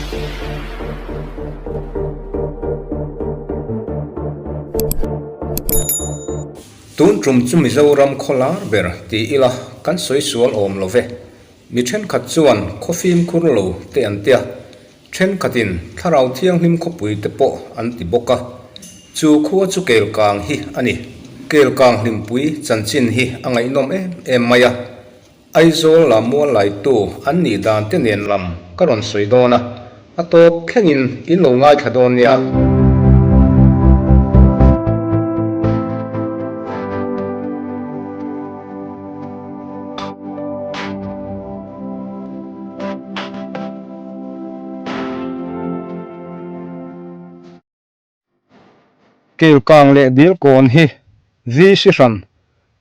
Tun tum chu Mizoram khaw lar ber ti ila kan sawi sual awm lo ve. Mi thenkhat chuan khaw fimkhur lo te an tia, thenkhatin thlarau thianghlim khawpui te pawh an ti bawk a. Chu khua chu Kelkang hi a ni. Kelkang hlimpui chanchin hi a ngaihnawm em em mai a. Aizawl lam mual laitu an nih dan te nen lam ka rawn sawi dawn a, a tawp thlengin in lo ngaithla dawn nia. Kelkang leh Dilkawn hi VC hran,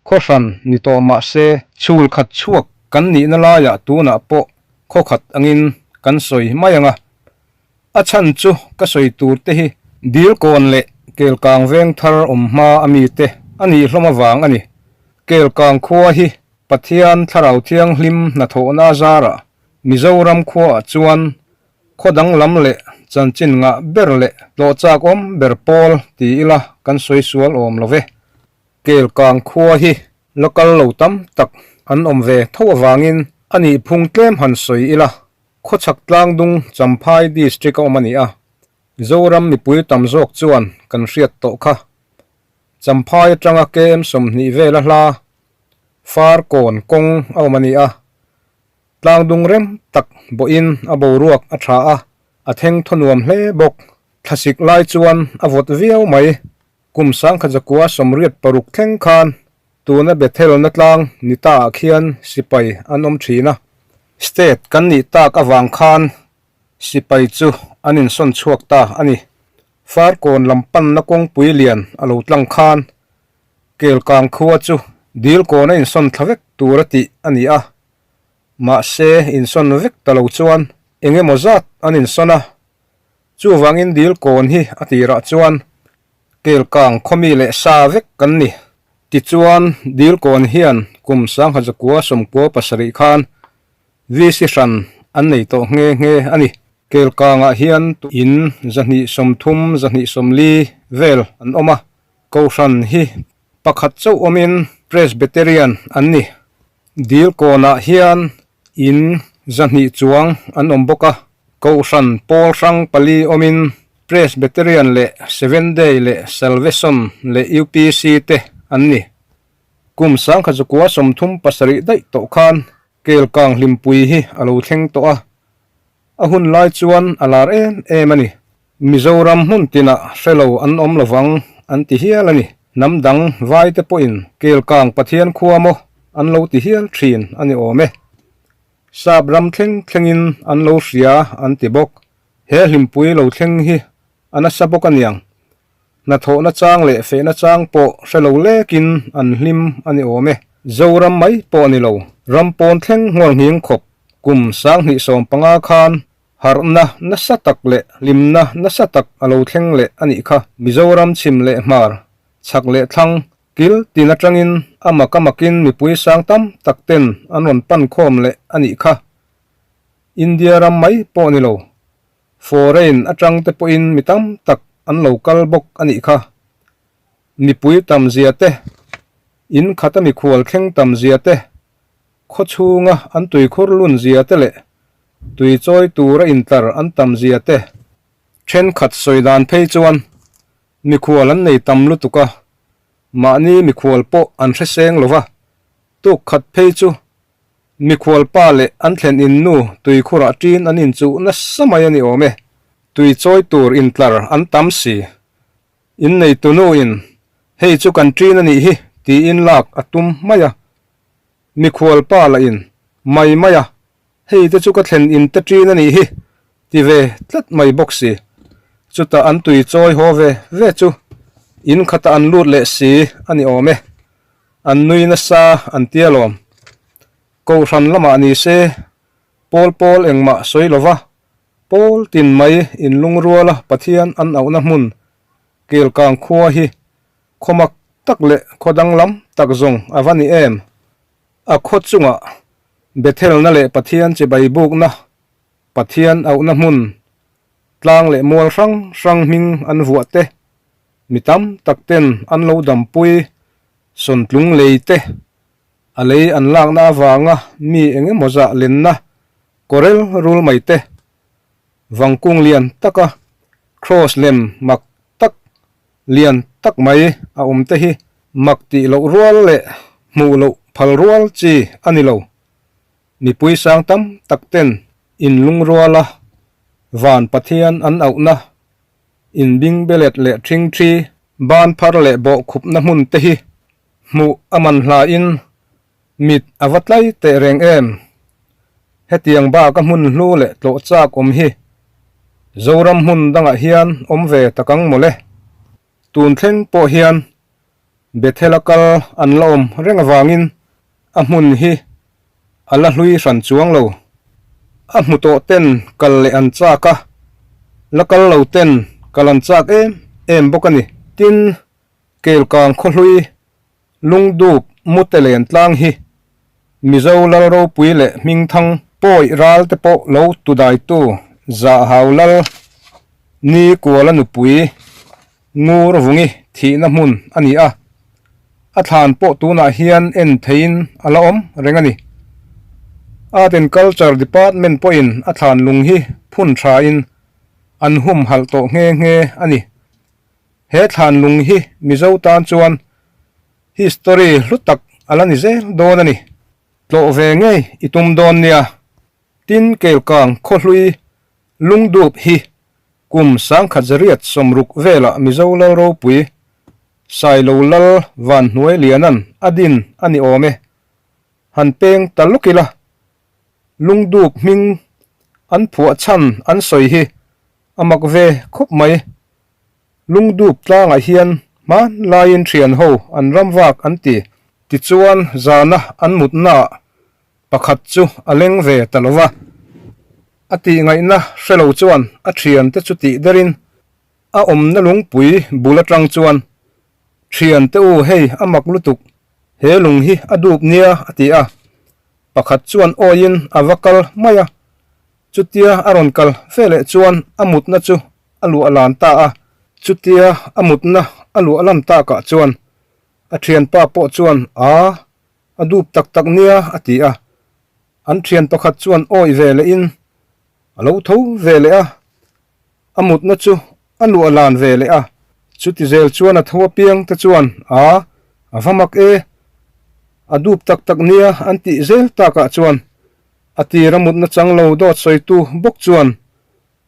khaw hran ni tawh mah se chhul khat chhuak kan nihna laiah tunah pawh khaw khat angin kan sawi mai ang a. A chhan chu ka sawi tur te hi Dilkawn leh Kelkang veng thar awm hma a mi te a nih hlawm avang a ni. Kelkang khua hi Pathian Thlarau Thianghlim hnathawhna a zarah Mizoram khuaah chuan Khaw danglam leh chanchin ngah ber leh tlawh chak awm ber pawl ti ila kan sawi sual awm lo ve. Kelkang khua hi la kal lo tam tak an awm ve tho avangin a nih phung tlem han sawi ila khawchhak tlangdung Champhai District a awm a ni a, Zoram mipui tam zawk chuan kan hriat tawh kha. Champhai atanga KM 20 vela hla Farkawn kawng a awm a ni a. Tlangdung rem tak bawhin a boruak a tha a, a theng thaw nuam hle bawk. Thlasik lai chuan a vawt viau mai. Kum sangkhat zakua 86 thleng khan tuna Bethelna tlang ni ta ah khian sipai an awm thin a. State kan nih tak avang khan sipai chu an insawn chhuak ta a ni. Farkawn lam panna kawngpui lian a lo tlang khan Kelkang khua chu Dilkawn a insawn thla vek tur a tih a ni a. Mahse, insawn vek ta lo chuan eng emaw zat an insawn a. Chuvangin Dilkawn hi a tirah chuan Kelkang khawmi leh sa vek kan ni. Tichuan, Dilkawn hian kum 1997 khan VC hran an nei tawh nghe nghe a ni. Kelkangah hian in 230, 240 vel an awm a. Kohhran hi pakhat chauh awmin Presbyterian an ni. Dilkawnah hian in 200 chuang an awm bawk a. Kohhran pawl hrang pali awmin Presbyterian leh Seventh Day leh Salvation leh UPC te an ni. Kum 1937 daih tawh khan Kelkang Hlimpui hi a lo thleng tawh a. A hun lai chuan a lar em em a ni. Mizoram hmun tinah hre lo an awm lovang an ti hial a ni. Hnam dang vai te pawhin Kelkang Pathian khua maw an lo ti hial thin a ni awm e. Sap ram thleng thlengin an lo hria an ti bawk. He hlimpui lo thleng hi a nasa bawk a niang. Hnathawhna chang leh fehna chang pawh hre lo lekin an hlim a ni awm e. Zoram mai pawh a ni lo. Ram pawn thleng ngawr nghing khawp kum 2015 khan harhna nasa tak leh hlimna nasa tak a lo thleng leh a nih kha. Mizoram chhim leh hmar, chhak leh thlang, kil tin atangin a mak a makin mipui sang tam tak ten an rawn pan khawm leh a nih kha. India ram mai pawh a ni lo. Foreign atang te pawhin mi tam tak an lo kal bawk a nih kha. Mipui tam zia te, in khata mikhual thleng tam zia te, khaw chhunga an tuikhur lun zia te leh tui chawi tura intlar an tam zia te. Thenkhat sawi dan phei chuan mikhual an nei tam lutuk a, mahni mikhual pawh an hre seng lo va, tuk khat phei chu Mikhual pa leh an thlen in nu tuikhurah ṭin an inchuh nasa mai a ni awm e. Tui chawi tur intlar an tam si. Inneitu nu in, Hei chu kan ṭin a nih hi, tiin lak a tum mai a. Mikhual pa lah in, Mai mai a, hei te chu ka thlen in te ṭin a nih hi, ti ve tlat mai bawk si. Chutah an tui chawi haw ve ve chu in khatah an lut leh si a ni awm e. An nui nasa an tia lawm. Kohhran lamah ni se, pawl pawl engmah sawi lova, pawl tin mai inlungruala Pathian an auhna hmun Kelkang khua hi khaw mak tak leh khaw danglam tak zawng a va ni em? A khaw chungah Bethelna leh Pathian chibai bukna, Pathian auhna hmun. Tlang leh mual hrang hrang hming an vuah te, mi tam tak ten an lo dampui sawntlung lei te, a lei an lakna avanga mi eng emaw zah lenna kawrel rul mai te, vangkung lian taka cross lem mak tak lian tak mai a awm te hi mak tih loh rual leh hmuh loh phal rual chi a ni lo. Mipui sang tam tak ten inlungruala van Pathian an auhna, inbingbelet leh ṭhingṭhi, ban phar leh bawhkhupna hmun te hi hmuh a man hlain mit a va tlai teh reng em? Hetiang bak a hmun hlu leh tlawh chak awm hi Zoram hmun dangah hian awm ve tak ang mawle. Tun thleng pawh hian Bethel-a kal an la awm reng avangin a hmun hi a la hlui hran chuang lo. A hmu tawh ten kal leh an chak a, la kal lo ten kal an chak em em bawk a ni. Tin, Kelkang khawhlui Lungdup mute len tlang hi Mizo lal ropui leh hmingthang pawi ral te pawh lo tudaitu Zahau lal ni kuala nupui Ngur Vungi thihna hmun a ni a, a thlan pawh tunah hian en theiin a la awm reng a ni. Art and Culture Department pawhin a thlan lung hi phun thain an humhalh tawh nghe nghe a ni. He thlan lung hi Mizo tan chuan history hlu tak a la ni zel dawn a ni. Tlawh ve ngei i tum dawn nia. Tin Kelkang khawhlui lungdup hi kum sangkhat zariat sawmruk velah Mizo lal ropui Sailo Lal Vanhnuai Lianan a din a ni awm e. Han peng ta lawk ila, lungdup hming an phuah chhan an sawi hi a mak ve khawp mai. Lungdup tlangah hian hmanlaiin thian ho an ram vak an ti. Tichuan zana an mutnaah pakhat chu a leng ve ta lo va, a tihngaihna hre lo chuan a thiante chu tih derin a awmna lungpui bul atang chuan, Thiante u hei a mak lutuk, he lung hi a dup nia a ti a. Pakhat chuan awiin a va kal mai a, chutia a rawn kal veleh chuan a mutna chu a luah lan ta a. Chutia a mutna a luah lan takah chuan a thianpa pawh chuan Aa, a dup tak tak nia a ti a. An thian pakhat chuan awih ve lehin a lo tho ve leh a, a mutna chu a luah lan ve leh a. Chuti zel chuan a tho apiang te chuan Aa, a va mak e, a dup tak tak nia an tih zel takah chuan a tir a mutna chang lo dawt sawitu bawk chuan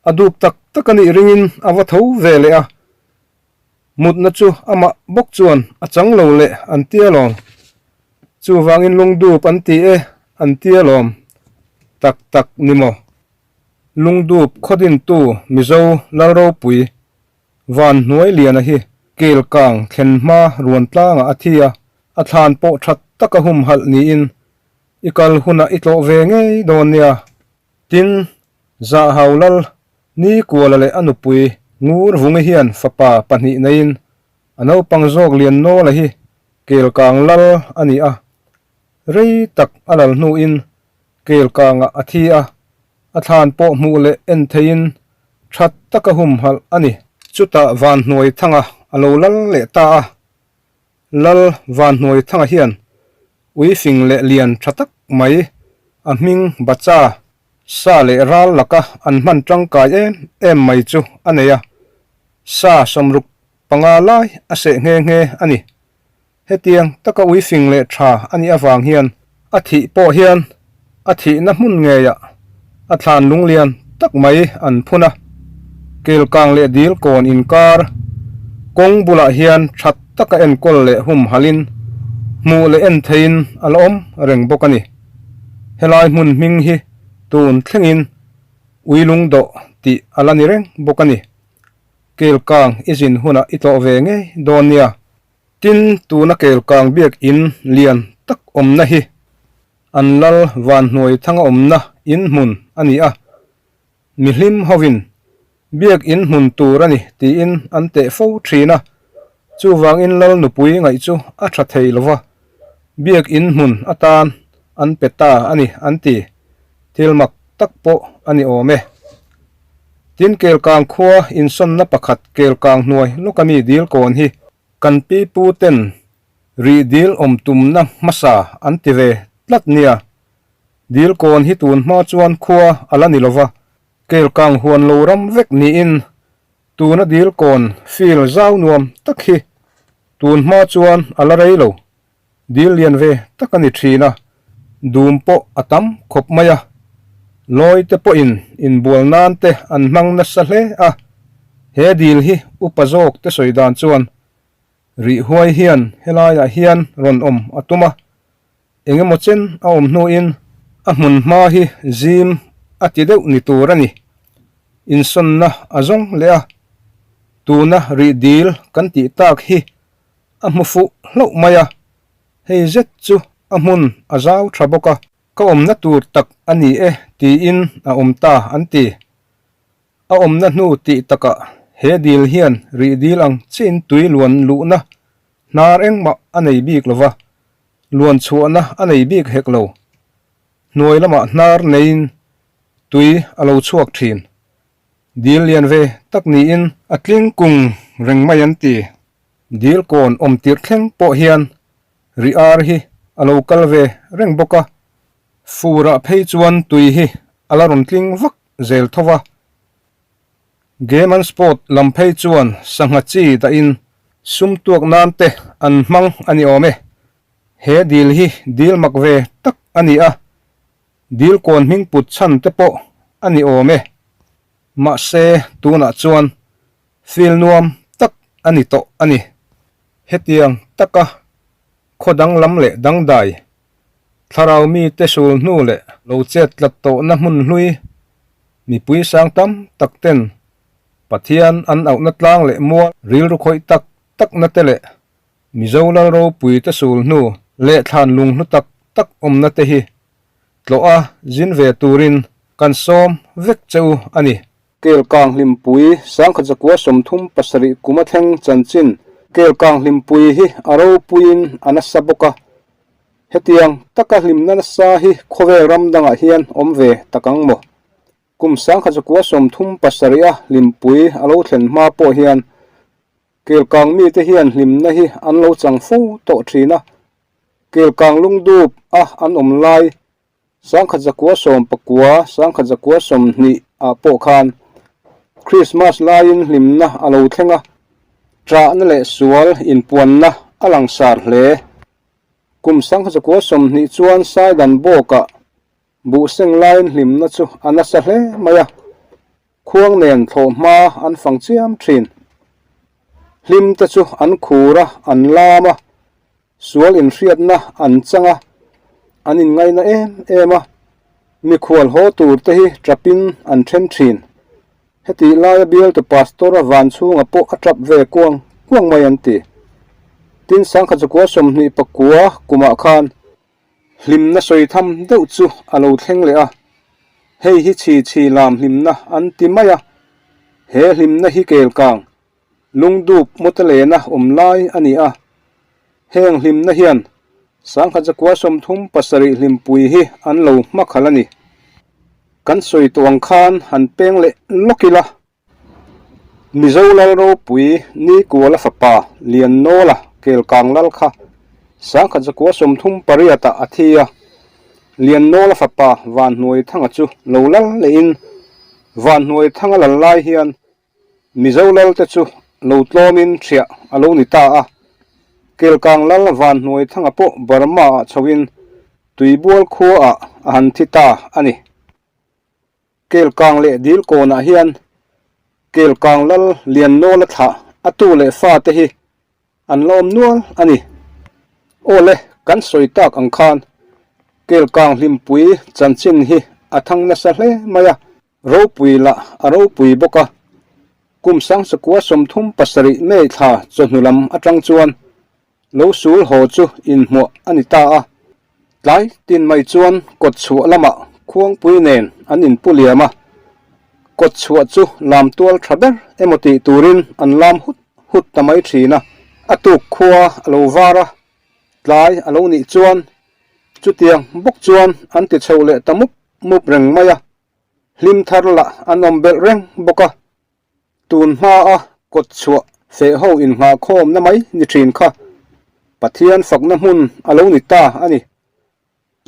A dup tak tak a nih ringin a va tho ve leh a, mutna chu amah bawk chuan a chang lo leh an ti alawm. Chuvangin lungdup an ti e an ti alawm. Tak tak ni maw? Lungdup khawdintu Mizo Lalropui Van Hnuailiana hi Kelkang thlen hma ruan tlangah a thi a, a thlan pawh that taka humhalh niin i kal hunah i tlawh ve ngei dawn nia. Tin, Zahau Lal Nikuala leh a nupui Ngur Vungi hian fapa pahnih neiin a naupang zawk Liannawla hi Kelkang Lal a ni a. Rei tak a lal hnuin Kelkangah a thi a, a thlan pawh hmuh leh en theiin that taka humhalh a ni. Chutah Vanhnuaithanga a lo lal leh ta a. Lal Vanhnuaithanga hian ui fing leh lian tha tak mai a hming Bacha Sa leh ral laka an hman tangkai em em mai chu a nei a, sa sawmruk panga lai a seh nghe nghe a ni. Hetiang taka ui fing leh tha a nih avang hian a thih pawh hian a thihna hmun ngeiah a thlan lunglian tak mai an phun a. Kelkang leh dil kawn inkar kawng bulah hian that taka enkawl leh humhalhin hmuh leh en theihin a la awm reng bawk a ni. Helai hmun hming hi tun thlengin ui lungdawh tih a la ni reng bawk a ni. Kelkang i zin hunah i tlawh ve ngei dawn nia. Tin, tuna Kelkang biakin lian tak awmna hi an lal Vanhnuai thanga awmna in hmun a ni a. Mihlim hovin biakin hmun tur a ni tiin an teh fo thin a, chuvangin lal nupui ngaih chu a tha thei lo va, biakin hmun atan an pe ta a ni an ti. Thil mak tak pawh a ni awm e. Tin Kelkang khua insawnna pakhat Kelkang hnuai lawka mi dil kawn hi kan pi pu ten rih dil awm tumna hmasa an ti ve tlat nia. Dil kawn hi tun hma chuan khua a la ni lova, Kelkang huan lo ram vek niin tuna dil kawn fil zau nuam tak hi tun hma chuan a la rei lo. Dil lian ve tak a ni thin a, dum pawh a tam khawp mai a. Lawi te pawhin inbual nan te an hmang nasa hle a, he dil hi upa zawk te sawi dan chuan rih huai hian helaiah hian rawn awm a tum a, engemaw chen a awm hnuin a hmun hma hi zim a ti deuh ni tur a ni. Insawnna a zawng leh a, tuna rih dil kan tih tak hi A hmu fuh hlauh mai a, hei zet chu a hmun a zau tha bawk a, ka awmna tur tak a ni e tiin a awm ta an ti. A awmna hnu tih takah he dil hian rih dil ang chiin tui luan luhna hnar engmah a nei bik lo va, luan chhuahna a nei bik hek lo. Hnuai lamah hnar neiin tui a lo chhuak thin. Dil lian ve tak niin a tling kung reng mai an ti. Dil kawn awm tirh thleng pawh hian ri ar hi a lo kal ve reng bawk a, furah phei chuan tui hi a la rawn tling vak zel tho va. Game and Sport lam phei chuan sangha chi dahin sum tuak nan te an hmang a ni awm e. He dil hi dil mak ve tak a ni a, dil kawn hming put chhan te pawh a ni awm e. Mahse tunah chuan Fil nuam tak a ni tawh a ni. Hetiang taka khaw danglam leh dangdai, thlarau mite sul hnu leh lo chet tlat tawhna hmun hlui, mipui sang tam tak ten Pathian an auhna tlang leh mual rilru khawih tak takna te leh Mizo lal ropui te sul hnu leh thlan lung hlu tak tak awmna te hi tlawh a zin ve turin kan sawm vek che u a ni. Kelkang Hlimpui, Sangkhatzakua 37 kum a thleng chanchin. Kelkang Hlimpui hi a ropuiin a nasa bawk a, hetiang taka hlimna nasa hi khawvel ram dangah hian awm ve tak ang maw? Kum Sangkhatzakua 37 a Hlimpui a lo thlen hma pawh hian Kelkang mite hian hlimna hi an lo chang fo tawh thin a, Kelkang lungdup a an awm lai 1919, 1920 ah pawh khan Krismas laiin hlimna a lo thleng a, ṭahna leh sual inpuanna a langsar hle. Kum 1920 chuan Saidan bawkah buhseng laiin hlimna chu a nasa hle mai a, khuang nen thlawhhma an fang chiam ṭhin. Hlim te chu an khur a, an lam a, Sual inhriatna an chang a, an inngaina em em a, mikhual haw tur te hi tapin an then thin. Hetih laia bialtu pastor a van chhunga pawh a tap ve kuang kuang mai an ti. Tin Sangkhachukua 29 kumah khan hlimna sawi tham deuh chu a lo thleng leh a, hei hi chhi chhi lam hlimna an ti mai a, he hlimna hi kelkang Lungdup Mawtalena awm lai a ni a, heng hlimna hian Sangkhatzakua 37 hlimpui hi an lo hmakhalh a ni. Kan sawi tawh ang khan han peng leh lawk ila. Mizo Lal ropui Nikuala fapa Liannawla Kelkang Lal kha Sangkhatzakua 38 ah a thi a, Liannawla fapa Vanhnuaithanga chu lo lal lehin Vanhnuaithanga lal lai hian Mizo lal te chu lo tlawmin ṭhiah a lo ni ta a, Kelkang lal Vanhnuaithanga pawh Burma ah chhoin Tuibual khua ah a han thi ta a ni. Kelkang leh Dilkawnah hian Kelkang lal Liannawla thlah a tu leh fa te hi An la awm nual a ni. Aw le, kan sawi tak ang khan Kelkang Hlimpui chanchin hi a thang nasa hle mai a, ropui lah a ropui bawk a. Kum Sangsakua 37 May thla chawhnu lam atang chuan lo sul haw chu inhmuah a ni ta a. Tlai tin mai chuan kawt chhuah lamah khuangpui nen an inpu liam a, kawt chhuah chu lam tual tha ber emaw tih turin an lam hut hut ta mai thin a. A tuk khua a lo var a, tlai a lo nih chuan chutiang bawk chuan an ti chho leh ta mup mup reng mai a. Hlim thar lah an awm belh reng bawk a. Tun hmaa kawt chhuah feh ho inngahkhawmna mai ni thin kha Pathian fakna hmun a lo ni ta a ni.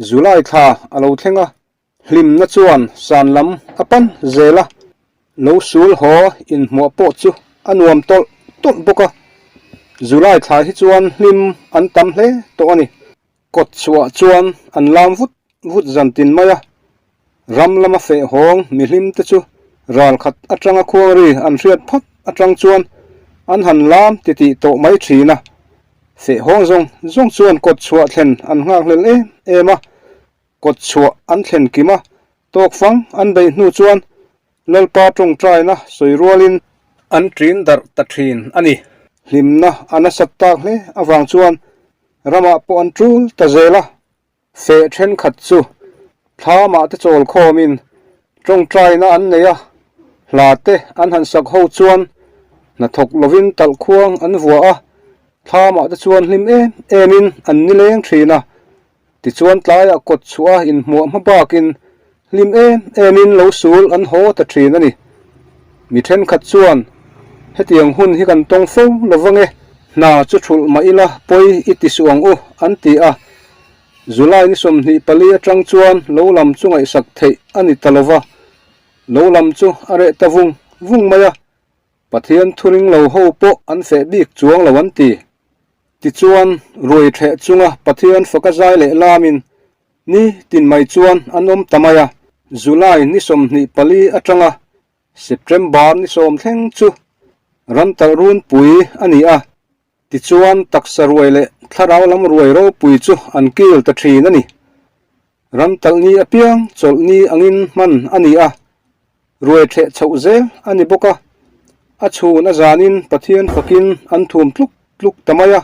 July thla a lo thleng a, hlimna chuan san lam a pan zel a, lo sul haw inhmuah pawh chu a nuam tawlh tawlh bawk a. July thla hi chuan hlim an tam hle tawh a ni. Kawt chhuah chuan an lam vut vut zan tin mai a, ram lama feh hawng mihlim te chu ral khat atanga khuangri an hriat phawt atang chuan an han lam titih tawh mai thin a. Feh hawng zawng zawng chuan kawt chhuah thlen an nghakhlel em em a, kawt chhuah an thlen kim a, tawk fang an beih hnu chuan Lalpa tawngtaina sawi rualin an ṭin darh ta ṭhin a ni. Hlimna a nasat tak hle avang chuan ramah pawh an ṭul ta zel a. Feh thenkhat chu thlamah te chawl khawmin tawngtaina an nei a, hla te an han sak ho chuan hnathawk lovin talh khuang an vuah a, thlamah te chuan hlim em emin an nileng thin a. Tichuan tlaiah kawt chhuah a inhmuah hma bakin hlim em emin lo sul an haw ta thin a ni. Mi thenkhat chuan hetiang hun hi kan tawng fo lo vang e, hna chu thulh mah ila pawi i ti suh ang u an ti a. July ni 24 atang chuan lo lam chu ngaihsak theih a ni ta lova, lo lam chu a reh ta vung vung mai a, Pathian thu ring lo ho pawh an feh bik chuang lo an ti. Tichuan, ruai theh chunga Pathian faka zai leh lamin ni tin mai chuan an awm ta mai a, July ni 24 atanga September ni sawm thleng chu ram talh runpui a ni a. Tichuan, taksa ruai leh thlarau lam ruai ropui chu an kil ta thin a ni. Ram talh ni apiang chawlh ni angin hman a ni a, ruai theh chhoh zel a ni bawk a. A chhun a zanin Pathian fakin an thum tluk tluk ta mai a.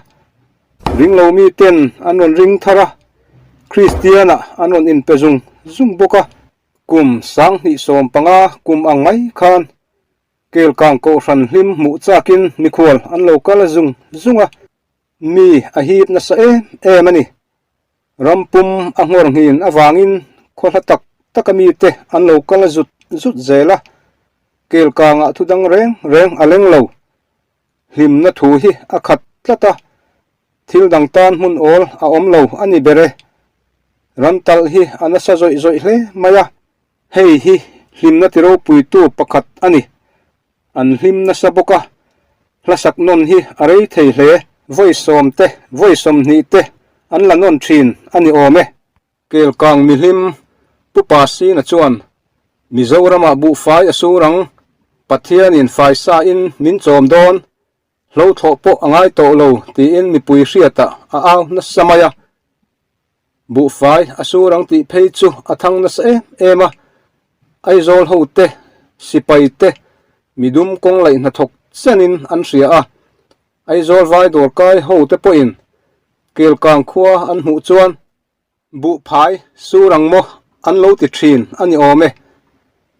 Ringlo miten an rawn ring thar a, Kristianah an rawn inpe zung zung bawk a. Kum 2015 kum ang mai khan Kelkang Kohhran hlim hmuh chakin mikhual an lo kal zung zung a, mi a hip nasa em em a ni. Ram pum a nghawr nghin avangin khaw hla tak taka mite an lo kal zut zut zel a, Kelkangah thu dang reng reng a leng lo. Hlimna thu hi a khat tlat a, thil dang tan hmun awl a awm lo a ni ber e. Ram talh hi a nasa zawih zawih hle mai a. Hei hi hlimna ti ropuitu pakhat a ni. An hlim nasa bawk a, hlasak nawn hi a rei thei hle. Vawi sawm te, vawi 20 te an la nawn thin a ni awm e. Kelkang mihlim Pu Pasina chuan, Mizoramah buhfai a sur ang, Pathianin faisain min chawm dawn, hlo thlawh pawh a ngai tawh lo tiin mipui hriatah a au nasa mai a. Buhfai a sur ang tih phei chu a thang nasa em em a, Aizawl ho te, sipai te, midum kawng laih hnathawk chenin an hria a, Aizawl vai dawrkai ho te pawhin Kelkang khua an hmuh chuan Buhphai sur ang maw an lo ti thin a ni awm e.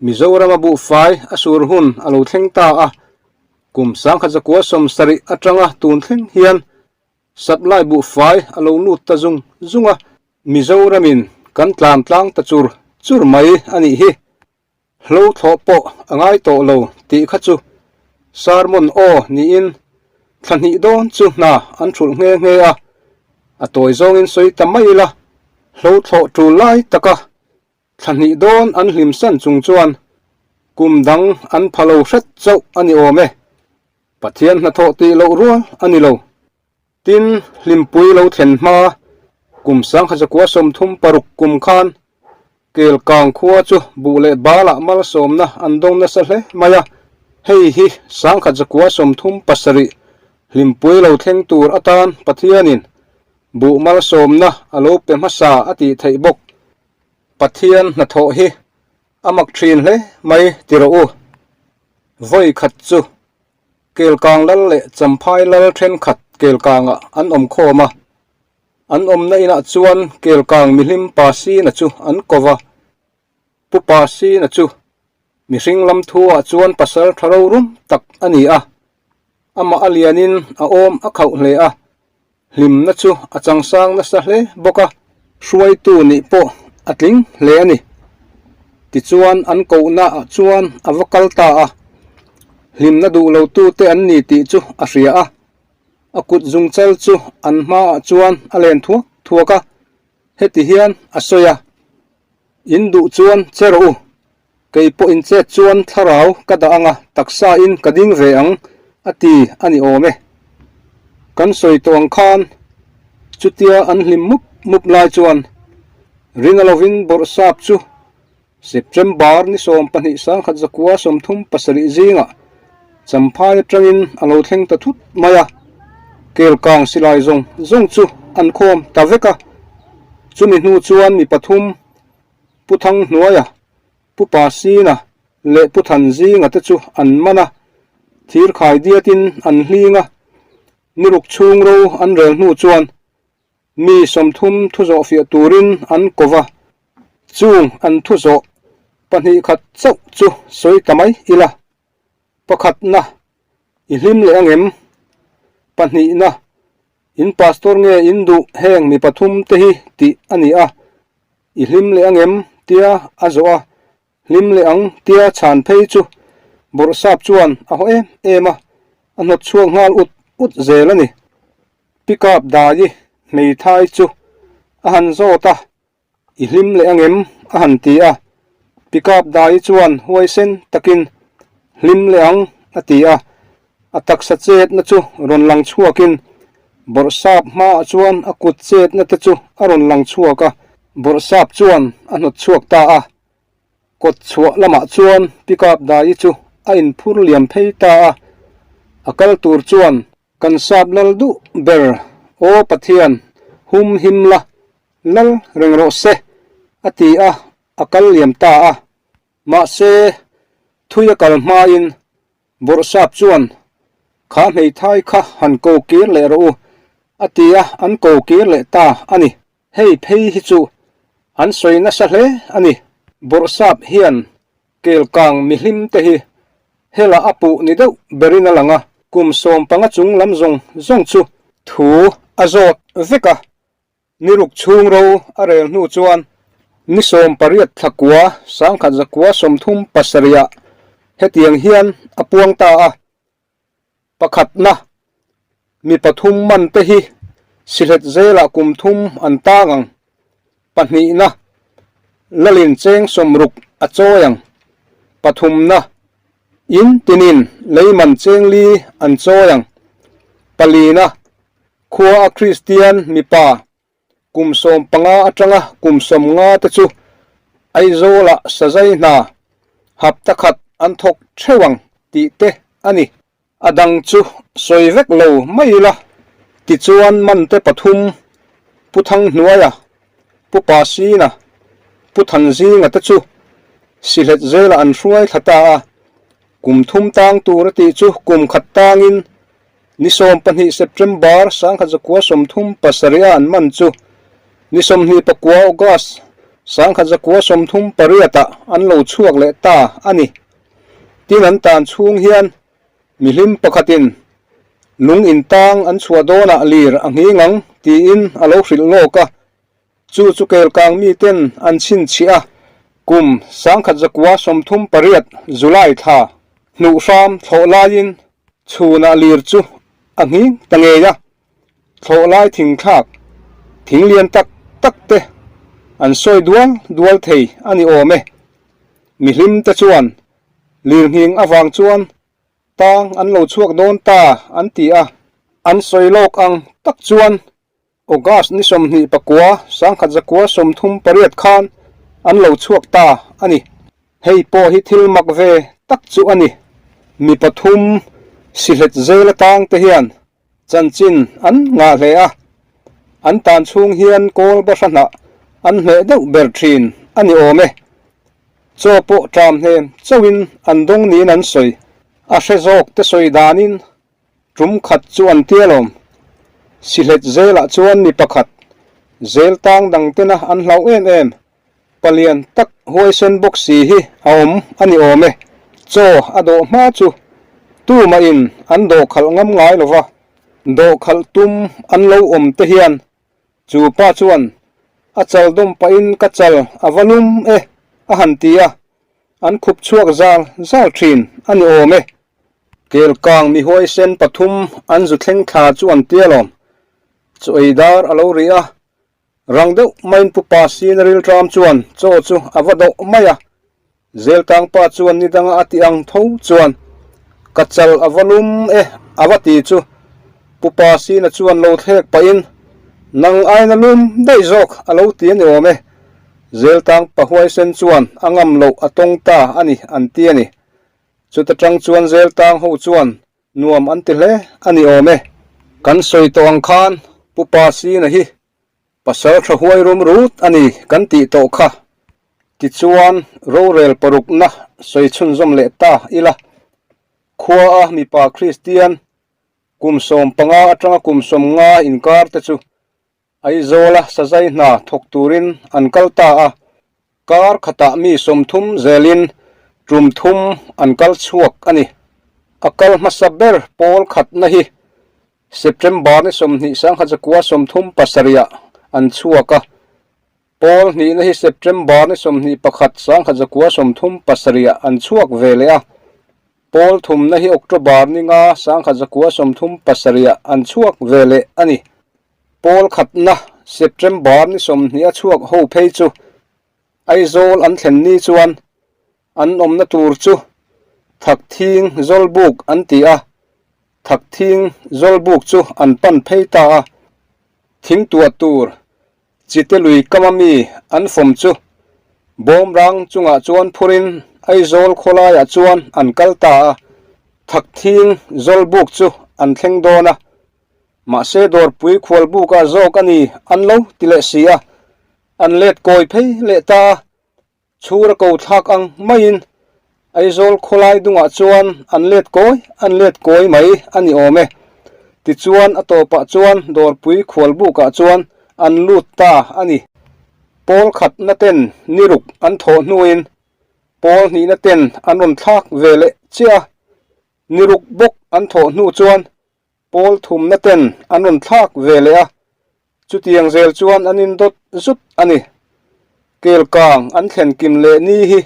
Mizorama buhfai a sur hun a lo thleng ta a, kum 1970 atanga tun thleng hian Supply buhfai a lo lut ta zung zung a, Mizoramin kan tlan tlang ta chur chur mai a nih hi. Hlo thlawh pawh a ngai tawh lo tih kha chu sermon aw niin thla hnih dawn chu hna an thulh nghe nghe a, a tawi zawngin sawi ta mai ila, hlo thlawh tul lai taka thla hnih dawn an hlim san chung chuan kum dang an pha lo hret chauh a ni awm e. Pathian hnathawh tih loh rual a ni lo. Tin, hlimpui lo thlen hma kum 1936 kum khan Kelkang khua chu buh leh balah malsawmna an dawng nasa hle mai a, hei hi 1937 hlimpui lo thleng tur atan Pathianin buh malsawmna a lo pe hmasa a tih theih bawk. Pathian hnathawh hi a mak thin hle mai ti rawh u. Vawi khat chu Kelkang lal leh Champhai lal thenkhat Kelkangah an awm khawm a, an awmna inah chuan Kelkang mihlim Pa Sina chu an ko va. Pu Pa Sina chu mihring lam thuah chuan pasal tha rorum tak a ni a, amah a lianin a awm a khauh hle a, hlimna chu a changsang nasa hle bawk a, hruaitu nih pawh a tling hle a ni. Tichuan an kohna ah chuan a va kal ta a, hlimna duh lo tute an ni tih chu a hria a, a kut zungchal chu an hmaah chuan a len thuak thuak a, heti hian a sawi a, In duh chuan che rawh u, kei pawh in chet chuan thlarau ka dah ang a, taksa in ka ding ve ang a ti a ni awm e. Kan sawi tawh ang khan chutia an hlim mup mup lai chuan ringa lovin bawrhsap chu September ni 12 sangkhat zakua 37 zingah Champhai atangin a lo thleng ta thut mai a, Kelkang silai zawng zawng chu an khawm ta vek a. Chumi hnu chuan mi pathum, Pu Thanghnuaia, Pu Pasina leh Pu Thanzinga te chu an man a, thirkhai diatin an hling a, niruk chhung ro an rel hnu chuan Mi 30 thu zawh fiah turin an ko va, chung an thu zawh pahnih khat chauh chu sawi ta mai ila. Pakhatna, i hlim leh ang em? Pahnihna, in pastor nge in duh heng mi pathum te hi tih a ni a, i hlim leh ang em tia a zawh a, hlim leh ang tia chhan phei chu Bawrhsap chuan a haw em em a, a hnawt chhuak nghal ut ut zel a ni. Pickup dai hmeithai chu a han zawt a, I hlim leh ang em? a han ti a. Pickup dai chuan huaisen takin, Hlim leh ang, a ti a. A taksa chetna chu rawn lang chhuakin Bawrhsap hmaah chuan a kut chetna te chu a rawn lang chhuak a, Bawrhsap chuan a hnawt chhuak ta a. Kawt chhuah lamah chuan pickup dai chu a inphur liam phei ta a. A kal tur chuan Kan sap lal duh ber, Aw Pathian, hum him la, lal reng rawh se, a ti a, a kal liam ta a. Mahse, thui a kal hmain Bawrhsap chuan, Kha hmeithai kha han ko kir leh rawh u, a ti a, an ko kir leh ta a ni. Hei phei hi chu an sawi nasa hle a ni. Bawrhsap hian Kelkang mihlim te hi hela a puh ni deuh berin a lang a, kum 15 chung lam zawng zawng chu thu a zawt vek a, ni ruk chhung ro a rel hnu chuan ni 18 thla kua 1000 zakua 37 ah hetiang hian a puang ta a. Pakhatna, mi pathum man te hi Sylhet zelah kum thum an tang ang. Pahnihna, Lalin cheng 60 a chawi ang. Pathumna, in tinin leiman cheng li an chawi ang. Palina, khua a Kristian mipa kum 15 atanga kum 50 te chu Aizawlah sazai hna hapta khat an thawk theuh ang tih te a ni. A dang chu sawi vek lo mai ila, tichuan mante pathum, Pu Thanghnuaia, Pu Pasina, Pu Thanzinga te chu Sylhet zelah an hruai thla ta a, kum thum tang tur a tih chu kum khat tangin Ni 12 September 1937 a an man chu ni 29 August 1938 ah an lo chhuak leh ta a ni. Tin an tan chhung hian mihlim pakhatin lung intang an chhuah dawnah lir a nghing ang tiin a lo hrilh lawk a, Chu chu Kelkang miten an chhinchhiah a, kum 1938 July thla hnuh hram thlawh laiin chhunah lir chu a nghing ta ngei a, thlawh lai thingthlak thing lian tak tak te an sawi dual dual thei a ni awm e. Mihlim te chuan lir nghing avang chuan tang an lo chhuak dawn ta an ti a, an sawi lawk ang tak chuan August ni 29, 1938 khan an lo chhuak ta a ni. Hei pawh hi thil mak ve tak chu a ni. Mi pathum Sylhet zel atang te hian chanchin an ngah hle a, an tan chhung hian kawl bahra hnah an hmeh deuh ber thin a ni awm e. Chaw pawh ṭam hnem chauhin an dawng niin an sawi. A hre zawk te sawi danin Tum khat chu an tia lawm. Sylhet zelah chuan mi pakhat, zel tang dang tena an hlauh em em, palian tak huaisen bawk si hi a awm a ni awm e. Chaw a dawh hma chu tumahin an dawhkhalh ngam ngai lova, dawhkhalh tum an lo awm te hian chu pa chuan a chal dawm pahin ka chal a va lum e. a han ti a, an khup chhuak zal zal thin a ni awm e. Kelkang mi huaisen pathum an zu thleng thla chu an tia lawm. Chaw ei dar a lo ri a, rang deuh maiin Pu Pa Sina rilṭam chuan chaw chu a va dawh mai a. Zeltang pa chuan ni danga a ti ang tho chuan, Ka chal a va lum e a va ti chu Pu Pa Sina chuan lo thlek pahin, Nang aina lum daih zawk a lo ti a ni awm e. Zeltang pa huaisen chuan a ngam loh a tawng ta a ni an ti a ni. Chuta tang chuan Zeltang ho chuan nuam an ti hle a ni awm e. Kan sawi tawh ang khan Pu Pa Sina hi Pasal tha huai rum rut a ni kan tih tawh kha. Tichuan rorel parukna sawi chhunzawm leh ta ila. Khua a mipa Kristian kum 15 atanga kum 50 inkar te chu Aizawla sazai hna thawk turin an kal ta a. Kar khatah mi 30 zelin tum thum an kal chhuak a ni. A kal hmasa ber pawl khatna hi September ni 20 1937 ah an chhuak a, pawl hnihna hi September ni 21 1937 ah an chhuak ve leh a, pawl thumna hi October ni nga 1937 ah an chhuak ve leh a ni. Pawl khatna September ni 20 a chhuak ho phei chu Aizawl an thlen ni chuan An awmna tur chu Thakthing Zawlbuk an ti a, Thakthing Zawlbuk chu an pan phei ta a. Thing tuah tur Chite lui kama mi an fawm chu Bawmrang chungah chuan phurin Aizawl khawlaiah chuan an kal ta a, Thakthing Zawlbuk chu an thleng dawn a. Mahse Dawrpui khualbukah zawk a ni an lo ti leh si a, an let kawi phei leh ta a. Chhur a ko thlak ang maiin Aizawl khawlai dungah chuan an let kawi an let kawi mai a ni awm e. Tichuan a tawpah chuan Dawrpui khualbukah chuan an lut ta a ni. Pawl khatna ten ni ruk an thawh hnuin pawl hnihna ten an rawn thlak ve leh chiah a, ni ruk bawk an thawh hnu chuan pawl thumna ten an rawn thlak ve leh a, Chutiang zel chuan an indawt zut a ni. Kelkang an thlen kim leh ni hi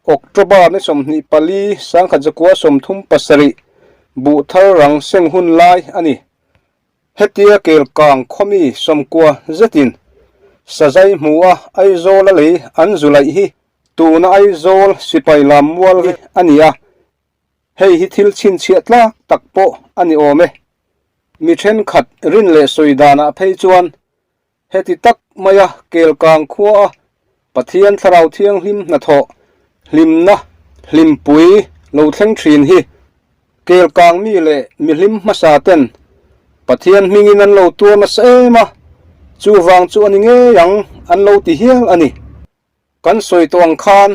October ni 24 1937 buh thar rang seng hun lai a ni. Hetia Kelkang khawmi 90 zetin Sazai hmu a Aizawl a lei an zu laih hi tuna Aizawl sipai lam mual hi a ni a, hei hi thil chhinchhiah tlak tak pawh a ni awm e. Mi thenkhat rin leh sawi danah phei chuan heti tak maia Kelkang khua a Pathian Thlarau Thianghlim hnathawh hlimna hlimpui lo thleng thin hi Kelkang mi leh mihlim hmasa ten Pathian hmingin an lo tuar nasa em a, chuvang chu a ni ngei ang an lo ti hial a ni. Kan sawi tawh ang khan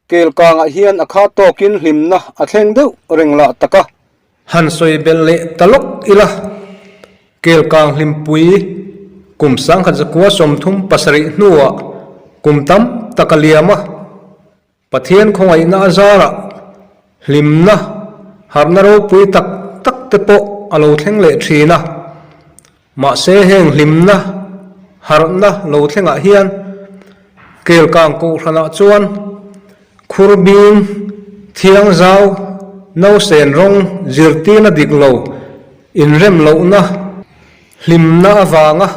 Kelkangah hian a kha tawkin hlimna a thleng deuh reng lah tak a. Han sawi belh leh ta lawk ila, Kelkang hlimpui kum 1937 hnuah kum tam tak a liam a, Pathian khawngaihna a zarah hlimna harhna ropui tak tak te pawh a lo thleng leh thin a. Mahse heng hlimna harhna lo thlengah hian Kelkang Kohhranah chuan Khurbing, Thiangzau, Nausen rawng zirtirna dik lo, inrem lohna, hlimna avanga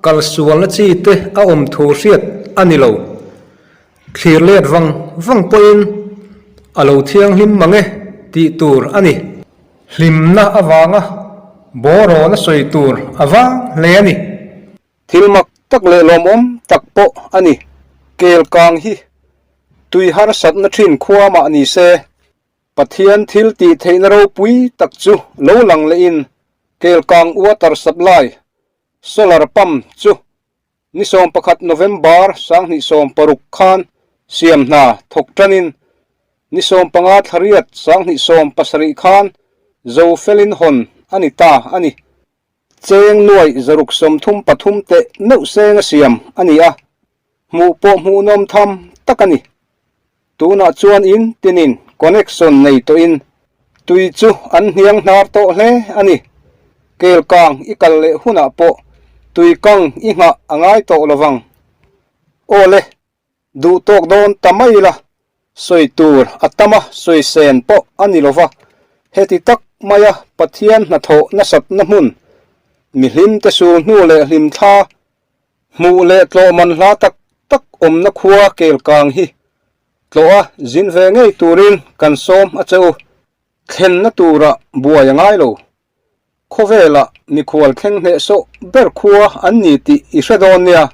kalsualna chi te a awm thu hriat a ni lo. Thlir let vang vang pawhin a lo thianghlim mang e tih tur a ni. Hlimna avanga bawrawn a sawi tur a vang hle a ni. Thil mak tak leh lawmawm tak pawh a ni. Kel kang hi tui harsatna thin khua mah ni se, Pathian thil tih theihna ropui tak chu lo lang lehin Kelkang water supply solar pump chu Ni 11 November 2016 khan siam hna thawk tanin ni 15 thla riat 2017 khan zo felin hawn a ni ta a ni. Cheng nuai 633 teh neuh seng a siam a ni a, hmuh pawh hmuhnawm tham tak a ni. Tunah chuan in tinin connection nei tawhin tui chu an hniang hnar tawh hle a ni. Kelkang i kal leh hunah pawh tui kang i nghah a ngai tawh lovang. Awle, Duh tawk dawn ta mai ila, sawi tur a tam a, sawi sen pawh a ni lova, heti tak maia Pathian hnathawh nasatna hmun, mihlim te sul hnu leh hlimthla hmuh leh tlawh man hla tak tak awmna khua Kelkang hi tlawh a zin ve ngei turin kan sawm a che u. Thlenna tura buai a ngai lo. Khawvela mikhual thleng hnehsawh ber khua an ni tih i hre dawn nia.